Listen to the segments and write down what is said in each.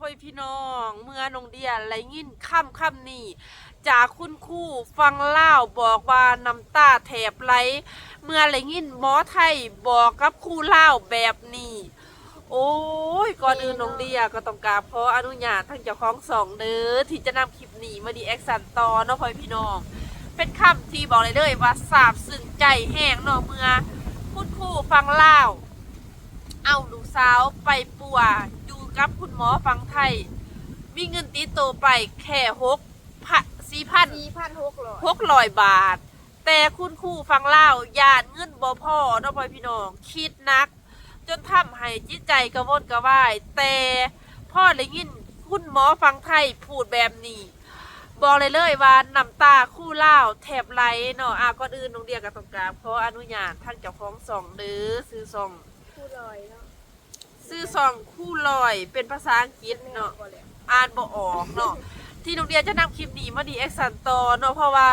ໂອ້ຍ ພີ່ນ້ອງ, ເມື່ອນ້ອງເດຍໄດ້ຍິນຄຳຄຳນີ້ຈາກຄຸນຄູຝັ່ງລາວ ບອກວ່ານ້ຳຕາແທບໄຫຼ ເມື່ອໄດ້ຍິນໝໍໄທບອກກັບຄູລາວແບບນີ້. ໂອ້ຍ ກ່ອນອື່ນນ້ອງເດຍກໍຕ້ອງກາບຂໍອະນຸຍາດທາງເຈົ້າຂອງຊ່ອງເດີ ທີ່ຈະນຳຄລິບນີ້ມາຣີແອັກຊັນຕໍ່ເນາະ ພໍ່ແມ່ພີ່ນ້ອງ. ເປັນຄຳທີ່ບອກໄດ້ເລີຍວ່າຊາບຊຶ້ງໃຈແຮງເນາະ ເມື່ອຄຸນຄູຝັ່ງລາວ ເອົາລູກສາວໄປປົວຢູ່ກັບຄຸນໝໍຝັ່ງໄທ ມີເງິນຕິດໂຕໄປແຄ່ຫົກ ສີ່ພັນ ສີ່ພັນຫົກຮ້ອຍ ຫົກຮ້ອຍບາດ, ແຕ່ຄຸນຄູຝັ່ງລາວຢ້ານເງິນບໍ່ພໍເນາະ ພໍ່ແມ່ພີ່ນ້ອງ, ຄິດໜັກຈົນທຳໃຫ້ຈິດໃຈກະວົນກະວາຍ, ແຕ່ພໍໄດ້ຍິນຄຸນໝໍຝັ່ງໄທພູດແບບນີ້ ບອກໄດ້ເລີຍວ່ານ້ຳຕາຄູລາວແທບໄຫຼເນາະ. ອາ ກ່ອນອື່ນນ້ອງເດຍກໍຕ້ອງກາບຂໍອະນຸຍາດທາງເຈົ້າຂອງຊ່ອງເດີ ຊື່ຊ່ອງ ຄູລອຍເນາະ ຊື່ຊ່ອງຄູລອຍ ເປັນພາສາອັງກິດເນາະ ອ່ານບໍ່ອອກເນາະ ທີ່ນ້ອງເດຍຈະນຳຄລິບນີ້ມາຣີແອັກຊັນຕໍ່ເນາະ ເພາະວ່າ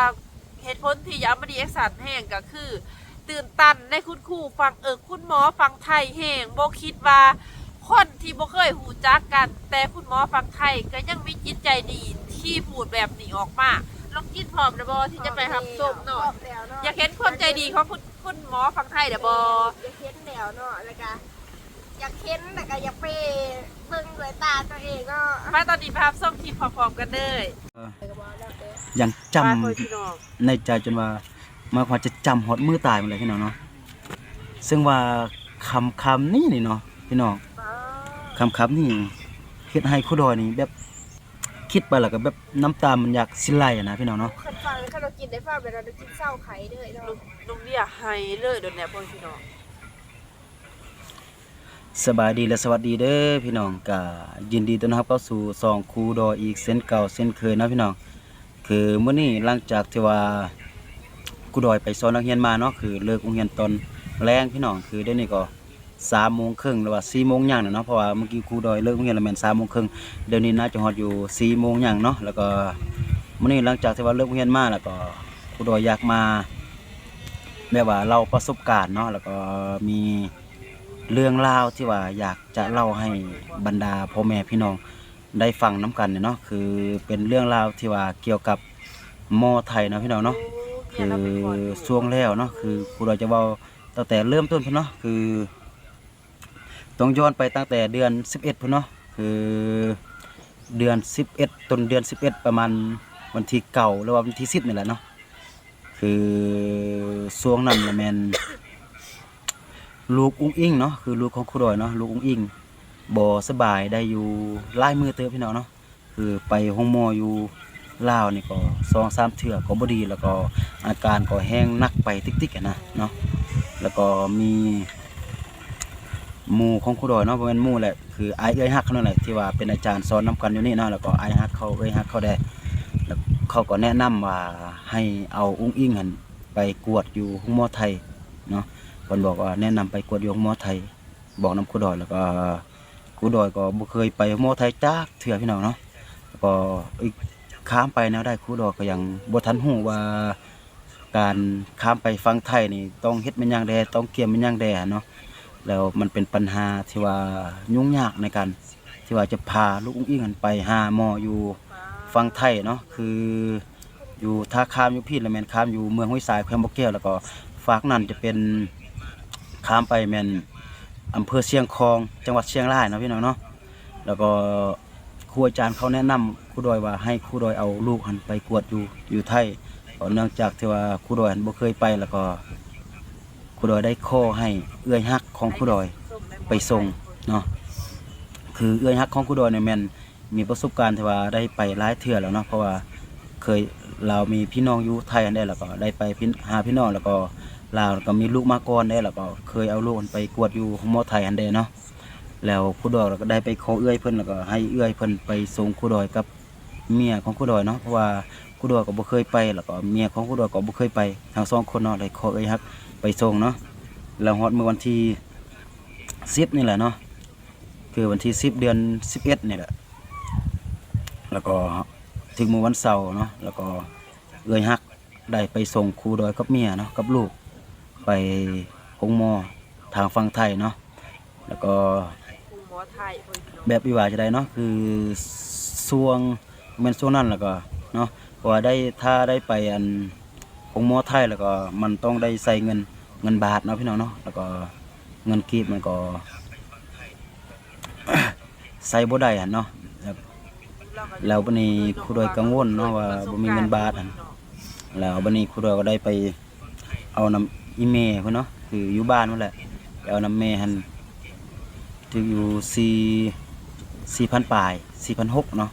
ເຫດຜົນທີ່ຢາກເອົາມາຣີແອັກຊັນແຮງກໍຄື ຕື່ນຕັນໃນຄຸນຄູຝັ່ງ ເອີ ຄຸນໝໍຝັ່ງໄທແຮງ, ບໍ່ຄິດວ່າຄົນທີ່ບໍ່ເຄີຍຮູ້ຈັກກັນ ແຕ່ຄຸນໝໍຝັ່ງໄທກໍຍັງມີຈິດໃຈດີທີ່ພູດແບບນີ້ອອກມາ. ນ້ອງກິນພ້ອມແລ້ວບໍ່ທີ່ຈະໄປຮັບຊົມເນາະ? ພ້ອມແລ້ວເນາະ. ຢາກເຫັນຄວາມໃຈດີຂອງຄຸນ ຄຸນໝໍຝັ່ງໄທແລ້ວບໍ່? ແມ່ນ ຢາກເຫັນແລ້ວເນາະ ແລ້ວກະຢາກເຫັນ ແລ້ວກະຢາກໄປເບິ່ງດ້ວຍຕາຕົວເອງເນາະ. ມາ ຕອນນີ້ໄປຮັບຊົມຄລິບພ້ອມໆກັນເລີຍ. ຍັງຈຳໃນໃຈຈົນວ່າ ໝາຍຄວາມວ່າຈະຈຳຮອດມື້ຕາຍພຸ້ນແຫຼະ ພີ່ນ້ອງເນາະ. ເຊິ່ງວ່າຄ່ຳໆນີ້ນີ້ເນາະ ພີ່ນ້ອງ, ຄ່ຳໆນີ້ເຮັດໃຫ້ຄູດອຍນີ້ແບບ ຄິດໄປແລ້ວກໍແບບນ້ຳຕາມັນຢາກຊິໄຫຼນະ ພີ່ນ້ອງເນາະ. ຄັນຟັງ ຄັນນ້ອງກິນໄດ້ຟັງແບບນັ້ນ ນ້ອງກິນເສົ້າໄຂ້ເລີຍເນາະ. ນ້ອງ ນ້ອງເດຍໄຫ້ເລີຍໂດນແດ່ ພໍ່ແມ່ພີ່ນ້ອງ. ສະບາຍດີ ແລະ ສະຫວັດດີເດີພີ່ນ້ອງ, ກະຍິນດີຕ້ອນຮັບເຂົ້າສູ່ຊ່ອງຄູດອຍອີກເຊັ່ນເກົ່າເຊັ່ນເຄີຍເນາະ ພີ່ນ້ອງ. ຄືມື້ນີ້ຫຼັງຈາກທີ່ວ່າຄູດອຍໄປສອນນັກຮຽນມາເນາະ, ຄືເລີກໂຮງຮຽນຕອນແລງ ພີ່ນ້ອງ, ຄືດຽວນີ້ກໍສາມໂມງເຄິ່ງ ຫຼືວ່າສີ່ໂມງຫຍັງແຫຼະເນາະ, ເພາະວ່າມື້ກີ້ຄູດອຍເລີກໂຮງຮຽນລະແມ່ນສາມໂມງເຄິ່ງ, ດຽວນີ້ໜ້າຈະຮອດຢູ່ສີ່ໂມງຫຍັງເນາະ. ແລ້ວກໍມື້ນີ້ຫຼັງຈາກທີ່ວ່າເລີກໂຮງຮຽນມາແລ້ວກໍ ຄູດອຍຢາກມາແບບວ່າເລົ່າປະສົບການເນາະ, ແລ້ວກໍມີເລື່ອງລາວທີ່ວ່າຢາກຈະເລົ່າໃຫ້ບັນດາພໍ່ແມ່ພີ່ນ້ອງໄດ້ຟັງນຳກັນເນາະ, ຄືເປັນເລື່ອງລາວທີ່ວ່າກ່ຽວກັບໝໍໄທເນາະ ພີ່ນ້ອງເນາະ. ຄືຊ່ວງແລ້ວເນາະ ຄືຄູດອຍຈະເວົ້າຕັ້ງແຕ່ເລີ່ມຕົ້ນພຸ້ນເນາະ, ຄື ຕ້ອງຍ້ອນໄປຕັ້ງແຕ່ເດືອນສິບເອັດພຸ້ນເນາະ, ຄືເດືອນສິບເອັດ ຕົ້ນເດືອນສິບເອັດ ປະມານວັນທີເກົ້າ ຫຼືວ່າວັນທີສິບນີ້ແຫຼະເນາະ. ຄືຊ່ວງນັ້ນລະແມ່ນລູກອຸ້ງອິງເນາະ, ຄືລູກຂອງຄູດອຍເນາະ, ລູກອຸ້ງອິງບໍ່ສະບາຍໄດ້ຢູ່ຫຼາຍມື້ເຕີບ ພີ່ນ້ອງເນາະ. ຄືໄປໂຮງໝໍຢູ່ລາວນີ້ກໍສອງສາມເທື່ອກໍບໍ່ດີ, ແລ້ວກໍອາການກໍແຮງໜັກໄປຕິກໆຫັ້ນນະເນາະ. ແລ້ວກໍມີໝູ່ຂອງຄູດອຍເນາະ, ບໍ່ແມ່ນໝູ່ແຫຼະ ຄືອ້າຍເອື້ອຍຮັກເຂົານັ້ນແຫຼະ ທີ່ວ່າເປັນອາຈານສອນນຳກັນຢູ່ນີ້ເນາະ, ແລ້ວກໍອ້າຍຮັກເຂົາ ເອື້ອຍຮັກເຂົາແດ່ ແລ້ວເຂົາກໍແນະນຳວ່າໃຫ້ເອົາອຸ້ງອິງຫັ້ນໄປກວດຢູ່ໂຮງໝໍໄທເນາະ. ເພິ່ນບອກວ່າແນະນຳໄປກວດຢູ່ໂຮງໝໍໄທ ບອກນຳຄູດອຍ, ແລ້ວກໍຄູດອຍກໍບໍ່ເຄີຍໄປໂຮງໝໍໄທຈັກເທື່ອ ພີ່ນ້ອງເນາະ. ແລ້ວກໍອີກ ຂ້າມໄປແນວໃດ ຄູດອຍກໍຍັງບໍ່ທັນຮູ້ວ່າການຂ້າມໄປຝັ່ງໄທນີ້ຕ້ອງເຮັດແມ່ນຫຍັງແດ່ ຕ້ອງກຽມແມ່ນຫຍັງແດ່ຫັ້ນເນາະ. ແລ້ວມັນເປັນບັນຫາທີ່ວ່າຫຍຸ້ງຍາກໃນການທີ່ວ່າຈະພາລູກອຸ້ງອິງຫັ້ນໄປຫາໝໍຢູ່ຝັ່ງໄທເນາະ, ຄື ຢູ່ທ່າຂ້າມຢູ່ພີ້ລະແມ່ນຂ້າມຢູ່ເມືອງຫ້ວຍຊາຍ ແຂວງບໍ່ແກ້ວ, ແລ້ວກໍຟາກນັ້ນຈະເປັນ ຂ້າມໄປແມ່ນອຳເພີຊຽງຂອງ ຈັງຫວັດຊຽງລາຍເນາະ ພີ່ນ້ອງເນາະ. ແລ້ວກໍຄູອາຈານເຂົາແນະນຳຄູດອຍວ່າ ໃຫ້ຄູດອຍເອົາລູກຫັ້ນໄປກວດຢູ່ ຢູ່ໄທ, ກໍເນື່ອງຈາກທີ່ວ່າຄູດອຍຫັ້ນບໍ່ເຄີຍໄປ, ແລ້ວກໍຄູດອຍໄດ້ຂໍໃຫ້ເອື້ອຍຮັກຂອງຄູດອຍໄປສົ່ງເນາະ. ຄືເອື້ອຍຮັກຂອງຄູດອຍນີ້ແມ່ນ ມີປະສົບການທີ່ວ່າໄດ້ໄປຫຼາຍເທື່ອແລ້ວເນາະ, ເພາະວ່າເຄີຍ ລາວມີພີ່ນ້ອງຢູ່ໄທຫັ້ນແດ່, ແລ້ວກໍໄດ້ໄປ ພີ່ ຫາພີ່ນ້ອງ, ແລ້ວກໍລາວກໍມີລູກມາກ່ອນແດ່, ແລ້ວກໍເຄີຍເອົາລູກໄປກວດຢູ່ໂຮງໝໍໄທຫັ້ນແດ່ເນາະ. ແລ້ວຄູດອຍກໍໄດ້ໄປຂໍເອື້ອຍເພິ່ນ, ແລ້ວກໍໃຫ້ເອື້ອຍເພິ່ນໄປສົ່ງຄູດອຍກັບເມຍຂອງຄູດອຍເນາະ, ເພາະວ່າຄູດອຍກໍບໍ່ເຄີຍໄປ, ແລ້ວກໍເມຍຂອງຄູດອຍກໍບໍ່ເຄີຍໄປ, ທັງສອງຄົນເນາະ, ໄດ້ຂໍເອື້ອຍຮັກໄປສົ່ງເນາະ. ແລ້ວຮອດມື້ວັນທີສິບນີ້ແຫຼະເນາະ, ຄືວັນທີສິບ ເດືອນສິບເອັດນີ້ແຫຼະ, ແລ້ວກໍເຖິງມື້ວັນເສົາເນາະ, ແລ້ວກໍເອື້ອຍຮັກໄດ້ໄປສົ່ງຄູດອຍກັບເມຍເນາະ ກັບລູກໄປໂຮງໝໍທາງຝັ່ງໄທເນາະ. ແລ້ວກໍໂຮງໝໍ ແບບ ອີ່ວ່າຈະໄດ້ເນາະ ຄືຊ່ວງ ແມ່ນຊ່ວງນັ້ນແລ້ວກໍເນາະ ເພາະວ່າໄດ້ ຖ້າໄດ້ໄປອັນໂຮງໝໍໄທ ແລ້ວກໍມັນຕ້ອງໄດ້ໃຊ້ເງິນ ເງິນບາດເນາະ ພີ່ນ້ອງເນາະ ແລ້ວກໍເງິນກີບມັນກໍ ໃຊ້ບໍ່ໄດ້ຫັ້ນເນາະ ແລ້ວ ແລ້ວບັດນີ້ຄູດອຍກັງວົນເນາະວ່າບໍ່ມີເງິນບາດຫັ້ນ ແລ້ວບັດນີ້ຄູດອຍກໍໄດ້ໄປເອົານຳອີ່ແມ່ພຸ້ນເນາະ ຄືຢູ່ບ້ານພຸ້ນແຫຼະ ໄປເອົານຳແມ່ຫັ້ນ ຖືກຢູ່ສີ່ ສີ່ພັນປາຍ ສີ່ພັນຫົກເນາະ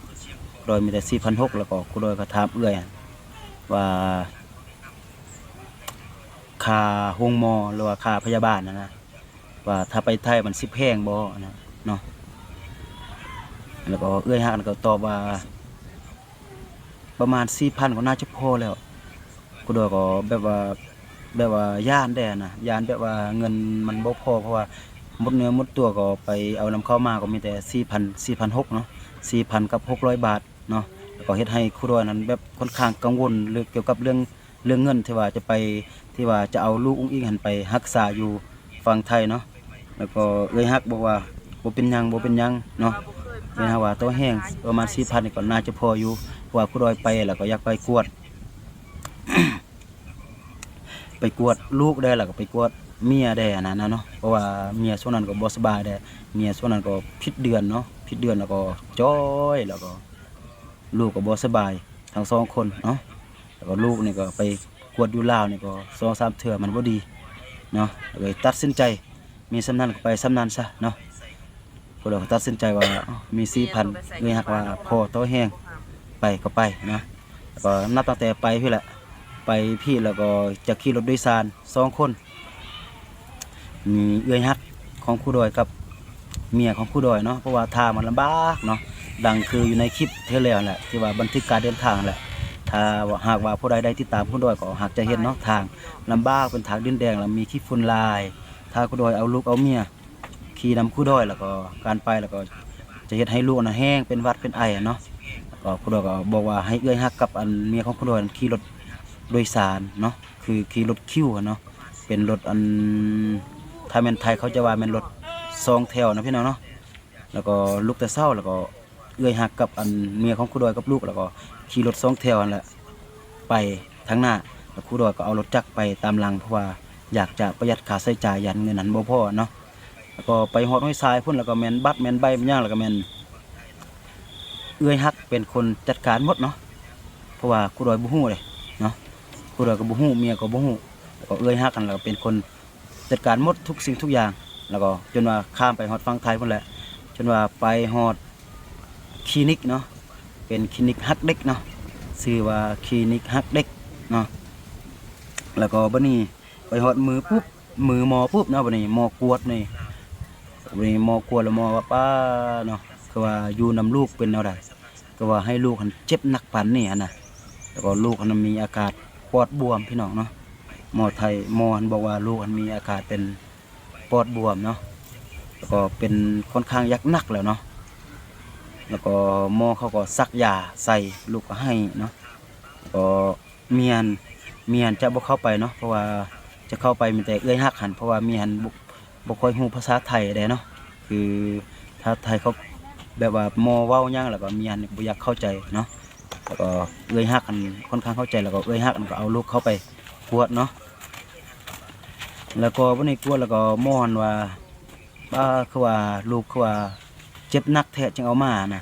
ຄູດອຍມີແຕ່ສີ່ພັນຫົກ ແລ້ວກໍຄູດອຍກໍຖາມເອື້ອຍຫັ້ນວ່າ ຄ່າໂຮງໝໍ ຫຼືວ່າຄ່າພະຍາບານຫັ້ນນະ ວ່າຖ້າໄປໄທມັນຊິແພງບໍ່ຫັ້ນນະເນາະ ແລ້ວກໍເອື້ອຍຮັກນັ້ນກໍຕອບວ່າ ປະມານສີ່ພັນກໍໜ້າຈະພໍແລ້ວ ຄູດອຍກໍແບບວ່າ ແບບວ່າຢ້ານແດ່ນະ ຢ້ານແບບວ່າເງິນມັນບໍ່ພໍ ເພາະວ່າໝົດເນື້ອໝົດຕົວກໍໄປເອົານຳເຂົາມາກໍມີແຕ່ສີ່ພັນ ສີ່ພັນຫົກເນາະ ສີ່ພັນກັບຫົກຮ້ອຍບາດເນາະ ແລ້ວກໍເຮັດໃຫ້ຄູດອຍນັ້ນແບບຂ້ອນຂ້າງກັງວົນເລື່ອງ ກ່ຽວກັບເລື່ອງ ເລື່ອງເງິນທີ່ວ່າຈະໄປ ທີ່ວ່າຈະເອົາລູກອຸ້ງອິງຫັ້ນໄປຮັກສາຢູ່ຝັ່ງໄທເນາະ ແລ້ວກໍເອື້ອຍຮັກບອກວ່າ ບໍ່ເປັນຫຍັງ ບໍ່ເປັນຫຍັງເນາະ ເອື້ອຍຮັກວ່າຕໍ່ແຮງປະມານສີ່ພັນນີ້ກໍໜ້າຈະພໍຢູ່ ເພາະວ່າຄູດອຍໄປແລ້ວກໍຢາກໄປກວດ ໄປກວດລູກແດ່ ແລ້ວກໍໄປກວດເມຍແດ່ຫັ້ນນະເນາະ ເພາະວ່າເມຍຊ່ວງນັ້ນກໍບໍ່ສະບາຍແດ່ ເມຍຊ່ວງນັ້ນກໍຜິດເດືອນເນາະ ຜິດເດືອນແລ້ວກໍຈ່ອຍ ແລ້ວກໍລູກກໍບໍ່ສະບາຍທັງສອງຄົນເນາະ ແລ້ວກໍລູກນີ້ກໍໄປກວດຢູ່ລາວນີ້ກໍສອງສາມເທື່ອມັນບໍ່ດີເນາະ ກໍເລີຍຕັດສິນໃຈ ມີສ່ຳນັ້ນກໍໄປສ່ຳນັ້ນຊະເນາະ ພວກເຮົາກໍຕັດສິນໃຈວ່າ ເອົ້າ ມີສີ່ພັນ ເອື້ອຍຮັກວ່າພໍຕໍ່ແຮງ ໄປກໍໄປນະ ແລ້ວກໍນັບຕັ້ງແຕ່ໄປພີ້ແຫຼະ ໄປພີ້ແລ້ວກໍຈະຂີ່ລົດໂດຍສານສອງຄົນ ມີເອື້ອຍຮັກຂອງຄູດອຍກັບເມຍຂອງຄູດອຍເນາະ ເພາະວ່າທາງມັນລຳບາກເນາະ ດັ່ງຄືຢູ່ໃນຄລິບເທື່ອແລ້ວຫັ້ນແຫຼະ ທີ່ວ່າບັນທຶກການເດີນທາງຫັ້ນແຫຼະ ຖ້າຫາກວ່າຜູ້ໃດໄດ້ຕິດຕາມຄູດອຍກໍຫາກຈະເຫັນເນາະ ທາງລຳບາກ ເປັນທາງດິນແດງ ແລ້ວມີຂີ້ຝຸ່ນຫຼາຍ ຖ້າຄູດອຍເອົາລູກເອົາເມຍ ຂີ່ນຳຄູດອຍ ແລ້ວກໍການໄປ ແລ້ວກໍຈະເຮັດໃຫ້ລູກນະແຫ້ງ ເປັນຫວັດເປັນໄອເນາະ ແລ້ວກໍຄູດອຍກໍບອກວ່າໃຫ້ເອື້ອຍຮັກກັບອັນເມຍຂອງຄູດອຍຂີ່ລົດໂດຍສານເນາະ ຄືຂີ່ລົດຄິວຫັ້ນເນາະ ເປັນລົດອັນ ຖ້າແມ່ນໄທເຂົາຈະວ່າແມ່ນລົດສອງແຖວນະພີ່ນ້ອງເນາະ ແລ້ວກໍລຸກແຕ່ເຊົ້າ ແລ້ວກໍເອື້ອຍຮັກກັບອັນເມຍຂອງຄູດອຍກັບລູກ ແລ້ວກໍຂີ່ລົດສອງແຖວຫັ້ນແຫຼະ ໄປທາງໜ້າ ແລ້ວຄູດອຍກໍເອົາລົດຈັກໄປຕາມຫຼັງ ເພາະວ່າຢາກຈະປະຢັດຄ່າໃຊ້ຈ່າຍ ຢ້ານເງິນຫັ້ນບໍ່ພໍເນາະ ແລ້ວກໍໄປຮອດຫ້ວຍຊາຍພຸ້ນ ແລ້ວກໍແມ່ນບັດແມ່ນໃບແມ່ນຫຍັງ ແລ້ວກໍແມ່ນເອື້ອຍຮັກເປັນຄົນຈັດການໝົດເນາະ ເພາະວ່າຄູດອຍບໍ່ຮູ້ເດ້ເນາະ ຄູດອຍກໍບໍ່ຮູ້ ເມຍກໍບໍ່ຮູ້ ແລ້ວກໍເອື້ອຍຮັກຫັ້ນແຫຼະເປັນຄົນ ຈັດການໝົດທຸກສິ່ງທຸກຢ່າງ ແລ້ວກໍຈົນວ່າຂ້າມໄປຮອດຝັ່ງໄທພຸ້ນແຫຼະ ຈົນວ່າໄປຮອດຄລີນິກເນາະ ເປັນຄລີນິກຮັກເດັກເນາະ ຊື່ວ່າຄລີນິກຮັກເດັກເນາະ ແລ້ວກໍບັດນີ້ໄປຮອດມື້ປຸບ ມື້ໝໍປຸບເນາະ ບັດນີ້ໝໍກວດນີ້ ບັດນີ້ໝໍກວດແລ້ວໝໍວ່າ ປ້າເນາະ ຄືວ່າຢູ່ນຳລູກເປັນແນວໃດ ກໍວ່າໃຫ້ລູກຫັ້ນເຈັບໜັກປານນີ້ຫັ້ນນະ ແລ້ວກໍລູກຫັ້ນມີອາການປອດບວມພີ່ນ້ອງເນາະ ໝໍໄທ ໝໍຫັ້ນບອກວ່າລູກຫັ້ນມີອາການເປັນປອດບວມເນາະ ແລ້ວກໍເປັນຂ້ອນຂ້າງຢາກໜັກແລ້ວເນາະ ແລ້ວກໍໝໍເຂົາກໍສັກຢາໃສ່ ລູກກໍໄຫ້ເນາະ ແລ້ວກໍ ເມຍຫັ້ນ ເມຍຫັ້ນຈະບໍ່ເຂົ້າໄປເນາະ ເພາະວ່າຈະເຂົ້າໄປມີແຕ່ເອື້ອຍຮັກຫັ້ນ ເພາະວ່າເມຍຫັ້ນບໍ່ ບໍ່ຄ່ອຍຮູ້ພາສາໄທແດ່ເນາະ ຄືຖ້າໄທເຂົາແບບວ່າໝໍເວົ້າຫຍັງ ແລ້ວກໍເມຍຫັ້ນບໍ່ຢາກເຂົ້າໃຈເນາະ ແລ້ວກໍເອື້ອຍຮັກຫັ້ນຂ້ອນຂ້າງເຂົ້າໃຈ ແລ້ວກໍເອື້ອຍຮັກຫັ້ນກໍເອົາລູກເຂົ້າໄປກວດເນາະ ແລ້ວກໍບັດນີ້ກວດ ແລ້ວກໍໝໍຫັ້ນວ່າ ປ້າ ຄືວ່າລູກຄືວ່າເຈັບໜັກແທ້ຈຶ່ງເອົາມານະ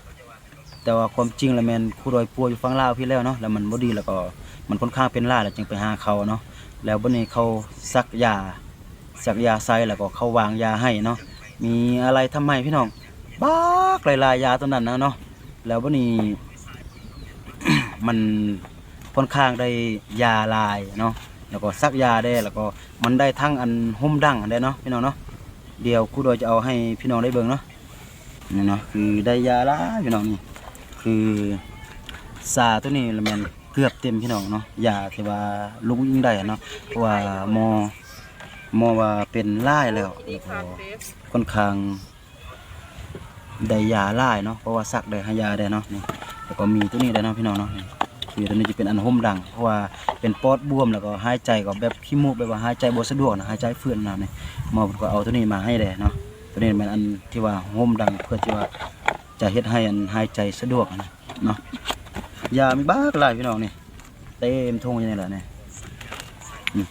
ແຕ່ວ່າຄວາມຈິງແລ້ວແມ່ນຄູດອຍປົວຢູ່ຝັ່ງລາວພີ້ແລ້ວເນາະ ແລ້ວມັນບໍ່ດີ ແລ້ວກໍມັນຂ້ອນຂ້າງເປັນຫຼາຍ ແລ້ວຈຶ່ງໄປຫາເຂົາເນາະ ແລ້ວບັດນີ້ເຂົາສັກຢາ ສັກຢາໃສ່ ແລ້ວກໍເຂົາວາງຢາໃຫ້ເນາະ ມີອາໄລທຳໄມພີ່ນ້ອງ ບັກຫຼາຍໆຢາຕົວນັ້ນນະເນາະ ແລ້ວບັດນີ້ ມັນຂ້ອນຂ້າງໄດ້ຢາຫຼາຍເນາະ ແລ້ວກໍສັກຢາແດ່ ແລ້ວກໍມັນໄດ້ທັງອັນໂຮມດັງຫັ້ນແດ່ເນາະ ພີ່ນ້ອງເນາະ ດຽວຄູດອຍຈະເອົາໃຫ້ພີ່ນ້ອງໄດ້ເບິ່ງເນາະ ນີ້ເນາະ ຄືໄດ້ຢາຫຼາຍພີ່ນ້ອງ ນີ້ຄືຊາໂຕນີ້ລະແມ່ນເກືອບເຕັມພີ່ນ້ອງເນາະ ຢາທີ່ວ່າລຸງອີງໄດ້ເນາະ ເພາະວ່າໝໍ ໝໍວ່າເປັນຫຼາຍແລ້ວ ແລ້ວກໍຂ້ອນຂ້າງໄດ້ຢາຫຼາຍເນາະ ເພາະວ່າສັກໄດ້ໃຫ້ຢາໄດ້ເນາະ ນີ້ ແລ້ວກໍມີໂຕນີ້ໄດ້ເນາະ ພີ່ນ້ອງເນາະ ນີ້ ຄືໂຕນີ້ຈະເປັນອັນໂຮມດັງ ເພາະວ່າເປັນປອດບວມ ແລ້ວກໍຫາຍໃຈກໍແບບຂີ້ມູກ ແບບວ່າຫາຍໃຈບໍ່ສະດວກນະ ຫາຍໃຈຝືດນະ ນີ້ ໝໍເພິ່ນກໍເອົາໂຕນີ້ມາໃຫ້ແດ່ເນາະ ໂຕນີ້ແມ່ນອັນທີ່ວ່າໂຮມດັງ ເພື່ອທີ່ວ່າຈະເຮັດໃຫ້ອັນຫາຍໃຈສະດວກຫັ້ນນະເນາະ. ຢາມີບັກຫຼາຍພີ່ນ້ອງນີ້ ເຕັມຖົງຢູ່ນີ້ແຫຼະນີ້ ນີ້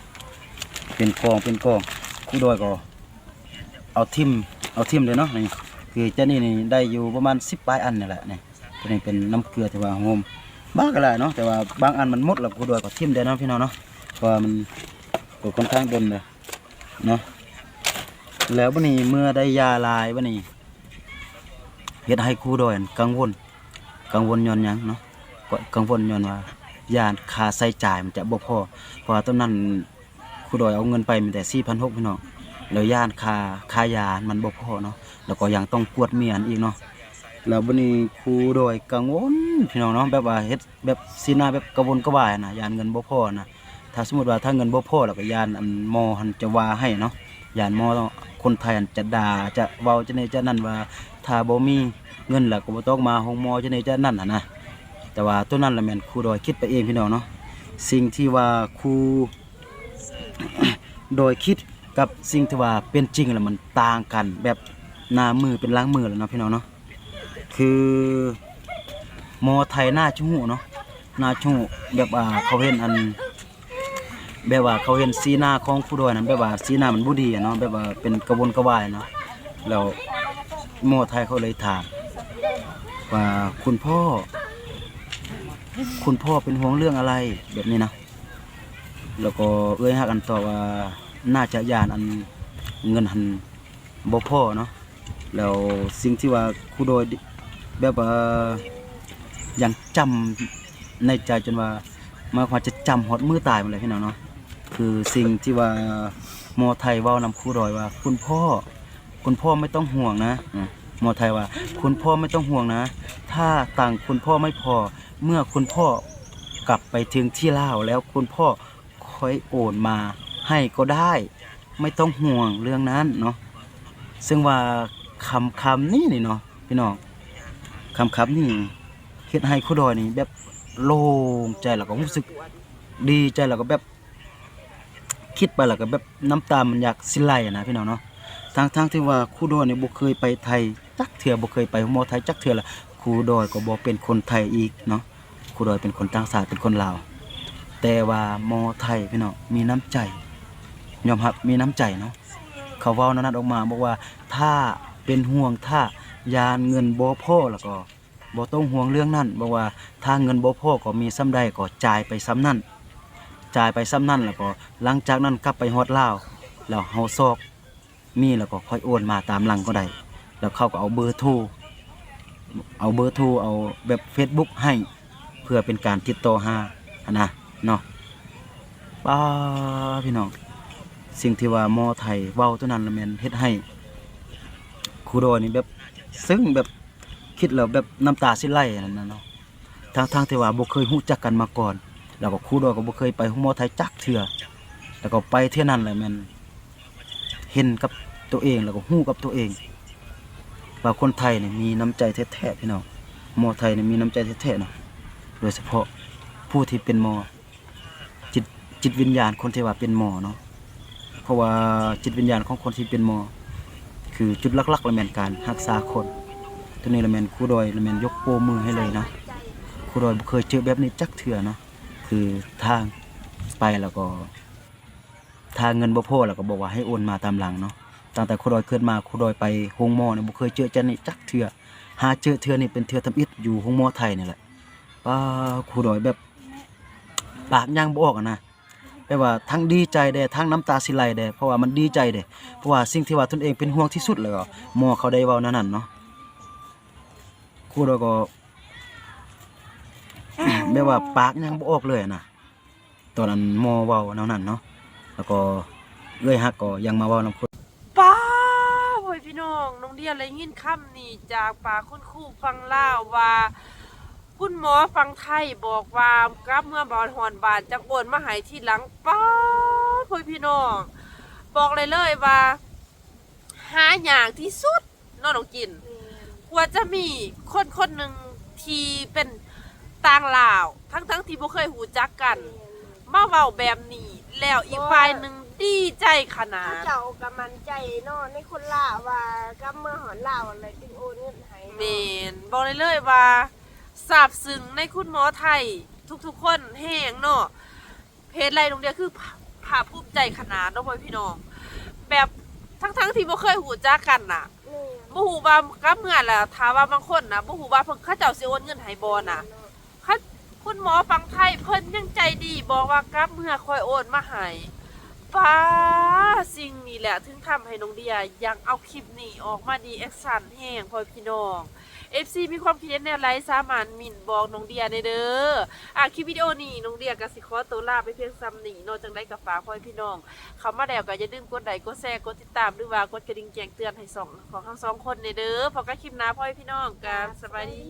ເປັນກອງເປັນກອງ. ຄູດອຍກໍເອົາຖິ້ມ ເອົາຖິ້ມເລີຍເນາະ. ນີ້ຄືຈາກນີ້ນີ້ໄດ້ຢູ່ປະມານສິບປາຍອັນນີ້ແຫຼະນີ້. ໂຕນີ້ເປັນນ້ຳເກືອທີ່ວ່າໂຮມບັກຫຼາຍເນາະ ແຕ່ວ່າບາງອັນມັນໝົດແລ້ວ ຄູດອຍກໍຖິ້ມໄດ້ເນາະພີ່ນ້ອງເນາະ ເພາະວ່າມັນກໍຄ່ອນຂ້າງດົນແລ້ວເນາະ. ແລ້ວບັດນີ້ເມື່ອໄດ້ຢາຫຼາຍບັດນີ້ ເຮັດໃຫ້ຄູດອຍກັງວົນ ກັງວົນຍ້ອນຫຍັງເນາະ? ກໍກັງວົນຍ້ອນວ່າຢ້ານຄ່າໃຊ້ຈ່າຍມັນຈະບໍ່ພໍ ເພາະວ່າຕອນນັ້ນຄູດອຍເອົາເງິນໄປມີແຕ່ສີ່ພັນຫົກ ພີ່ນ້ອງ ແລ້ວຢ້ານຄ່າ ຄ່າຢາມັນບໍ່ພໍເນາະ ແລ້ວກໍຍັງຕ້ອງກວດເມຍຫັ້ນອີກເນາະ. ແລ້ວບັດນີ້ຄູດອຍກັງວົນພີ່ນ້ອງເນາະ ແບບວ່າເຮັດ ແບບສີໜ້າແບບກະວົນກະວາຍຫັ້ນນະ ຢ້ານເງິນບໍ່ພໍຫັ້ນນະ. ຖ້າສົມມຸດວ່າຖ້າເງິນບໍ່ພໍ ແລ້ວກໍຢ້ານອັນໝໍຫັ້ນຈະວ່າໃຫ້ເນາະ ຢ້ານໝໍ ຄົນໄທຫັ້ນຈະດ່າ ຈະເວົ້າຈັ່ງນີ້ຈັ່ງນັ້ນວ່າ ຖ້າບໍ່ມີເງິນແລ້ວກໍບໍ່ຕ້ອງມາໂຮງໝໍຈັ່ງນີ້ຈັ່ງນັ້ນຫັ້ນນະ. ແຕ່ວ່າໂຕນັ້ນລະແມ່ນຄູດອຍຄິດໄປເອງພີ່ນ້ອງເນາະ. ສິ່ງທີ່ວ່າຄູດອຍຄິດກັບສິ່ງທີ່ວ່າເປັນຈິງລະມັນຕ່າງກັນແບບໜ້າມືເປັນຫຼັງມືລະເນາະ ພີ່ນ້ອງເນາະ. ຄືໝໍໄທໜ້າຈະຮູ້ເນາະ ໜ້າຈະຮູ້ ແບບວ່າເຂົາເຫັນອັນ ແບບວ່າເຂົາເຫັນສີໜ້າຂອງຄູດອຍນັ້ນ ແບບວ່າສີໜ້າມັນບໍ່ດີຫັ້ນເນາະ ແບບວ່າເປັນກະວົນກະວາຍເນາະ. ແລ້ວໝໍໄທເຂົາເລີຍຖາມວ່າ ຄຸນພໍ່ ຄຸນພໍ່ເປັນຫ່ວງເລື່ອງອະໄລ? ແບບນີ້ນະ. ແລ້ວກໍເອື້ອຍຮັກອັນຕອບວ່າ ໜ້າຈະຢ້ານອັນເງິນຫັ້ນບໍ່ພໍເນາະ. ແລ້ວສິ່ງທີ່ວ່າຄູດອຍ ແບບວ່າຍັງຈຳໃນໃຈຈົນວ່າ ໝາຍຄວາມວ່າຈະຈຳຮອດມື້ຕາຍພຸ້ນແຫຼະ ພີ່ນ້ອງເນາະ. ຄືສິ່ງທີ່ວ່າໝໍໄທເວົ້ານຳຄູດອຍວ່າ ຄຸນພໍ່ ຄຸນພໍ່ໄມ່ຕ້ອງຫ່ວງນະ ອາ ໝໍໄທວ່າ ຄຸນພໍ່ໄມ່ຕ້ອງຫ່ວງນະ ຖ້າຕັງຄຸນພໍ່ໄມ່ພໍ ເມື່ອຄຸນພໍ່ກັບໄປເຖິງທີ່ລາວແລ້ວ ຄຸນພໍ່ຄ່ອຍໂອນມາໃຫ້ກໍໄດ້ ໄມ່ຕ້ອງຫ່ວງເລື່ອງນັ້ນເນາະ. ເຊິ່ງວ່າຄຳ ຄຳນີ້ນີ້ເນາະ ພີ່ນ້ອງ ຄຳ ຄຳນີ້ເຮັດໃຫ້ຄູດອຍນີ້ແບບໂລ່ງໃຈ ແລ້ວກໍຮູ້ສຶກດີໃຈ ແລ້ວກໍແບບ ຄິດໄປແລ້ວກໍແບບນ້ຳຕາມັນຢາກຊິໄຫຼນະ ພີ່ນ້ອງເນາະ. ທັງໆທີ່ວ່າຄູດອຍນີ້ບໍ່ເຄີຍໄປໄທຈັກເທື່ອ ບໍ່ເຄີຍໄປໂຮງໝໍໄທຈັກເທື່ອ ແລະ ຄູດອຍກໍບໍ່ເປັນຄົນໄທອີກເນາະ ຄູດອຍເປັນຄົນຕ່າງຊາດ ເປັນຄົນລາວ ແຕ່ວ່າໝໍໄທ ພີ່ນ້ອງ ມີນ້ຳໃຈ ຍອມຮັບ ມີນ້ຳໃຈເນາະ. ເຂົາເວົ້າແນວນັ້ນອອກມາ ບອກວ່າ ຖ້າເປັນຫ່ວງ ຖ້າຢ້ານເງິນບໍ່ພໍ ແລ້ວກໍ ບໍ່ຕ້ອງຫ່ວງເລື່ອງນັ້ນ ບອກວ່າຖ້າເງິນບໍ່ພໍກໍມີສ່ຳໃດກໍຈ່າຍໄປສ່ຳນັ້ນ ຈ່າຍໄປສ່ຳນັ້ນ ແລ້ວກໍຫຼັງຈາກນັ້ນກັບໄປຮອດລາວ ແລ້ວເຮົາຊອກມີ ແລ້ວກໍຄ່ອຍໂອນມາຕາມຫຼັງກໍໄດ້. ແລ້ວເຂົາກໍເອົາເບີໂທ ເອົາເບີໂທ ເອົາແບບເຟສບຸກໃຫ້ ເພື່ອເປັນການຕິດຕໍ່ຫາຫັ້ນນະເນາະ. ປ້າ ພີ່ນ້ອງ ສິ່ງທີ່ວ່າໝໍໄທເວົ້າໂຕນັ້ນລະແມ່ນເຮັດໃຫ້ຄູດອຍນີ້ແບບ ເຊິ່ງແບບ ຄິດແລ້ວແບບນ້ຳຕາຊິໄຫຼຫັ້ນນະເນາະ ທັງໆທີ່ວ່າບໍ່ເຄີຍຮູ້ຈັກກັນມາກ່ອນ ແລ້ວກໍຄູດອຍກໍບໍ່ເຄີຍໄປໂຮງໝໍໄທຈັກເທື່ອ ແລ້ວກໍໄປເທື່ອນັ້ນແຫຼະແມ່ນເຫັນກັບໂຕເອງ ແລ້ວກໍຮູ້ກັບໂຕເອງວ່າຄົນໄທນີ້ມີນ້ຳໃຈແທ້ໆ ພີ່ນ້ອງ ໝໍໄທນີ້ມີນ້ຳໃຈແທ້ໆເນາະ ໂດຍສະເພາະຜູ້ທີ່ເປັນໝໍ. ຈິດ ຈິດວິນຍານຄົນທີ່ວ່າເປັນໝໍເນາະ ເພາະວ່າຈິດວິນຍານຂອງຄົນທີ່ເປັນໝໍ ຄືຈຸດຫຼັກໆລະແມ່ນການຮັກສາຄົນ. ໂຕນີ້ລະແມ່ນຄູດອຍລະແມ່ນຍົກໂປ້ມືໃຫ້ເລີຍນະ ຄູດອຍບໍ່ເຄີຍເຈີແບບນີ້ຈັກເທື່ອເນາະ ຄືທາງໄປແລ້ວກໍ ຖ້າເງິນບໍ່ພໍແລ້ວກໍບອກວ່າໃຫ້ໂອນມາຕາມຫຼັງເນາະ. ຕັ້ງແຕ່ຄູດອຍເກີດມາ ຄູດອຍໄປໂຮງໝໍນີ້ບໍ່ເຄີຍເຈີຈັ່ງນີ້ຈັກເທື່ອ ຫາເຈີເທື່ອນີ້ເປັນເທື່ອທຳອິດຢູ່ໂຮງໝໍໄທນີ້ແຫຼະ. ປ້າ ຄູດອຍແບບ ປາກຍັງບໍ່ອອກຫັ້ນນະ ແບບວ່າທັງດີໃຈແດ່ ທັງນ້ຳຕາຊິໄຫຼແດ່ ເພາະວ່າມັນດີໃຈເດ້ ເພາະວ່າສິ່ງທີ່ວ່າຕົນເອງເປັນຫ່ວງທີ່ສຸດ ແລ້ວກໍໝໍເຂົາໄດ້ເວົ້າແນວນັ້ນເນາະ ຄູດອຍກໍ ແບບວ່າປາກຍັງບໍ່ອອກເລີຍຫັ້ນນະ ຕອນນັ້ນໝໍເວົ້າແນວນັ້ນເນາະ ແລ້ວກໍເອື້ອຍຮັກກໍຍັງມາເວົ້ານຳຄົນ ປ້າ ໂອ້ຍ ພີ່ນ້ອງ ນ້ອງເດຍໄດ້ຍິນຄຳນີ້ຈາກປາກຄຸນຄູຝັ່ງລາວວ່າ ຄຸນໝໍຝັ່ງໄທບອກວ່າ ກັບເມືອບ້ານຮອດບ້ານຈັກໂອນມາໃຫ້ທີຫຼັງ. ປ້າ ໂອ້ຍ ພີ່ນ້ອງ ບອກໄດ້ເລີຍວ່າ ຫາຍາກທີ່ສຸດເນາະ ນ້ອງຈິນ ແມ່ນ ກວ່າຈະມີຄົນຄົນໜຶ່ງທີ່ເປັນຕ່າງລາວ ທັງໆທີ່ບໍ່ເຄີຍຮູ້ຈັກກັນ ແມ່ນ ມາເວົ້າແບບນີ້ ແລ້ວອີກຝ່າຍໜຶ່ງ ດີໃຈຂະໜາດ. ເຂົາເຈົ້າກໍໝັ້ນໃຈເນາະ ໃນຄົນລາວວ່າກັບເມືອຮອດລາວແລ້ວຈຶ່ງໂອນເງິນໃຫ້ເນາະ. ແມ່ນ ບອກໄດ້ເລີຍວ່າຊາບຊຶ້ງໃນຄຸນໝໍໄທທຸກໆຄົນແຮງເນາະ. ເຮັດໄດ້ນ້ອງເດຍຄືພາ ພາກພູມໃຈຂະໜາດເນາະ ພໍ່ແມ່ພີ່ນ້ອງ ແບບທັງໆທີ່ບໍ່ເຄີຍຮູ້ຈັກກັນນະ ແມ່ນ ບໍ່ຮູ້ວ່າກັບເມືອລະ ຖ້າວ່າບາງຄົນນະ ບໍ່ຮູ້ວ່າເພິ່ນ ເຂົາເຈົ້າຊິໂອນເງິນໃຫ້ບໍ່ນະ ແມ່ນເນາະ ຄັນ ຄຸນໝໍຝັ່ງໄທເພິ່ນຍັງໃຈດີ ບອກວ່າກັບເມືອຂ້ອຍໂອນມາໃຫ້. ປ້າ ສິ່ງນີ້ແຫຼະເຖິງທຳໃຫ້ນ້ອງເດຍຢາກເອົາຄລິບນີ້ອອກມາຣີແອັກຊັນແຮງ ພໍ່ແມ່ພີ່ນ້ອງ. ເອັຟຊີ ມີຄວາມຄິດເຫັນແນວໃດ ສາມາດເມັ້ນບອກນ້ອງເດຍແດ່ເດີ. ອ່າ ຄລິບວິດີໂອນີ້ນ້ອງເດຍກໍຊິຂໍຕົວລາໄປພຽງສ່ຳນີ້ເນາະ. ຈັ່ງໃດກໍຝາກພໍ່ແມ່ພີ່ນ້ອງເຂົ້າມາແລ້ວກໍຢ່າລືມກົດໄລ ກົດແຊ ກົດຕິດຕາມ ຫຼືວ່າກົດກະດິ່ງແຈ້ງເຕືອນໃຫ້ຊ່ອງຂອງທັງສອງຄົນແດ່ເດີ. ພົບກັນຄລິບໜ້າ ພໍ່ແມ່ພີ່ນ້ອງ ກໍສະບາຍດີ.